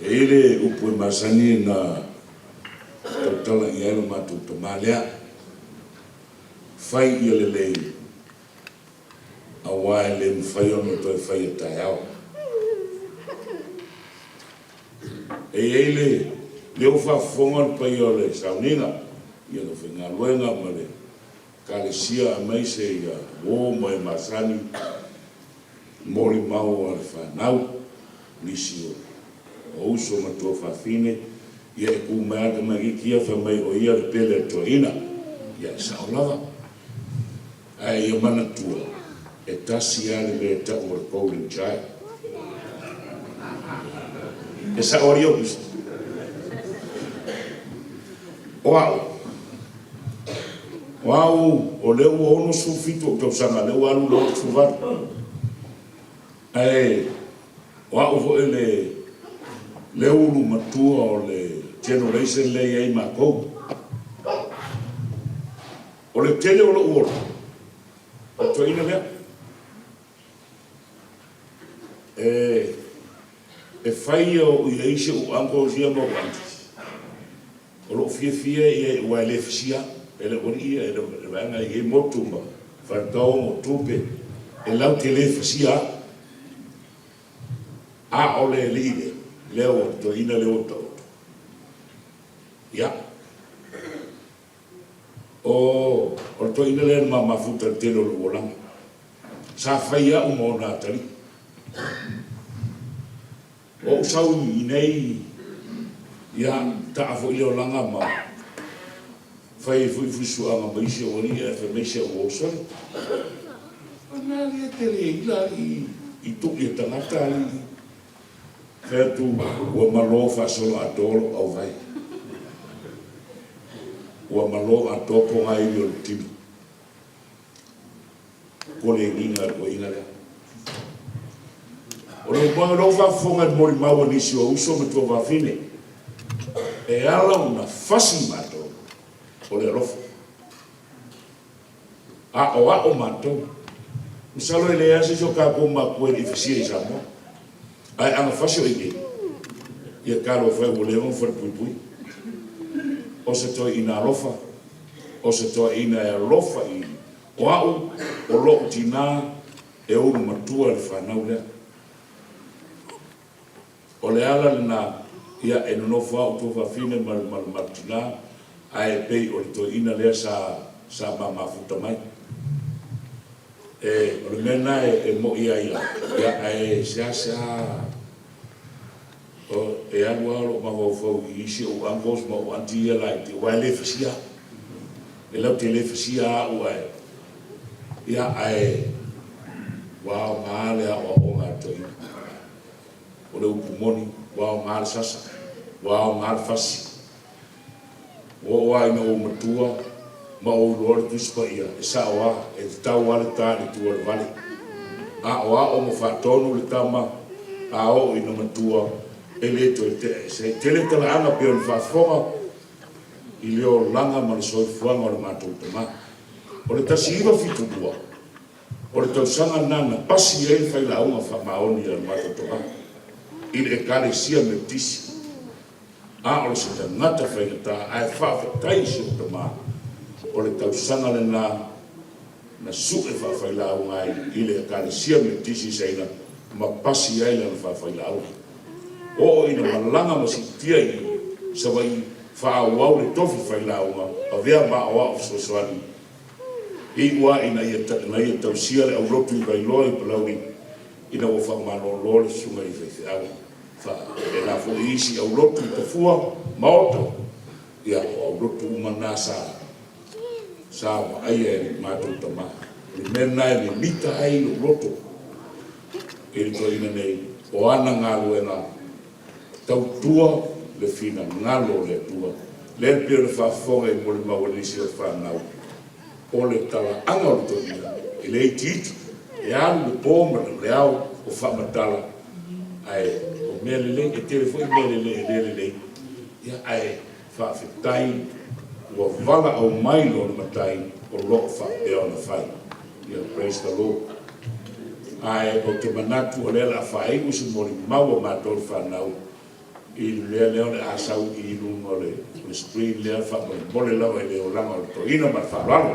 E i ai le upu e masani na tautala i ai lo matou tama lea, Fai ia lelei aua e le mafai ona toe faia taeao. E i ai le lea ua faafofoga le paia o le sauniga i le aufaigaluega ma le Ekalesia aemaise ia uo ma e masani, molimau a le fanau, nisi o uso ma tuafafine, ia e ku mai lava le tamaitiiti ia fai mai o ia le pele a le toeaina. Ia e sao lava. Ae ia manatua, e tasi lava le mea e tau o le golden child. E sao alii Aukuso? O au, o au, o lea ua 67 ou tausaga, lea ua alu i le 68. Ae o au foi le, le ulu matua o le generation lea e i ai matou. O le tele o lou ola, o le toeaina lea. E, e fai ia o i ai si ou uncles ia ma ou aunties. O lou fiafia ia aua e le fasia e le aualii ia, e le vaega e i ai motu ma faletau ma tupe, e latou te le fasia au. A o le alii lea, lea ua toeaina lea ua taoto. Ia. O, o le toeaina lea na ma mafuta i le tele o lou olaga. Sa fai au ma ona atalii. O ou sau i inei, ia, taa foi le olaga ma fai ai foi fuisuaga ma isi aualii ae fai mai si au uo, Sole, o na lea te le ila alii i tui e tagata alii. Fai atu ua malo faasoloatoa lou auvae. Ua malo atoa pogaiwi o le tino. Koleniga le toeaina lea. O le umaga lea ua faafofoga i le molimau a nisi o uso ma tuafafine, e ala ona fasi matou, o le alofa. Aoao matou. Masalo e leai lava se isi o tatou matua e le i fasia i Samoa. Ae ana fasi o i inei, ia talofa e ua leva ona falepuipui. O se toeaina alofa, o se toeaina e alofa i o au, o lou tina e ulu matua i le fanau lea. O le ala lena, ia, e nonofo au tuafafine ma le ma le matou tina, ae pei o le toeaina lea sa, sa ma mafuta mai. E, o le mea lena e, e mo'i ai au, ia, ae seasea o, e alu lava lou mafaufau i isi ou uncles ma ou aunty ia laiti, aua e le fasia au. E latou te le fasia au ae, ia, ae ua aoga le aoaoga a le toeaina. O le upu moni, ua aoga le sasa, ua aoga le fasi. Ua oo lava ina ou matua ma ou iloa le Tusi Paia, e sao lava, e tatau lava le ta i le tua o le vale. Aoao ma faatonu le tama, a oo ina matua, e le toe tea ese ai. Tele talaaga pei ona faafofoga i le olaga ma le soifuaga o le matou tama. O le 1972, O le tausaga lena na pasi ai le failauga faamaoni a le matou tama i le Ekalesia Metotisi. A o se tagata faigata ae faafetai i si ou tama, o le tausaga lena na sue faafailauga ai i le Ekalesia Metotisi i Saina ma pasi ai lana faafailauga. Oo ina malaga ma siitia i Savaii faaauau le tofi failauga avea ma aoao fesoasoani Iu lava ina ia ina ia tausia le aulotu i Vailoa i Palauli ina ua faamalolo le susuga i faifeau. Faapena foi isi aulotu i Tafua, Maota, ia o aulotu uma na sa sa vaaia e le matou tama. O le mea lena e mimita ai lou loto i le toeaina nei, o ana galuega Tautua le finagalo o le Atua. Lea e pei ona faafofoga i molimau a nisi o fanau, o le talaaga o le toeaina, e le itiiti, e alu le po ma le ao o faamatala, ae o mea lelei, e tele foi mea lelei e le lelei, ia ae faafetai ua valaau mai lona Matai o lo o faapea ona fai. Ia praise the Lord. Ae ou te manatu o lea o le a faaiu se molimau a matou le fanau. i le mea lea o le a sau i luga o le screen lea faamolemole lava i le olaga o le toeaina ma le faaaloalo.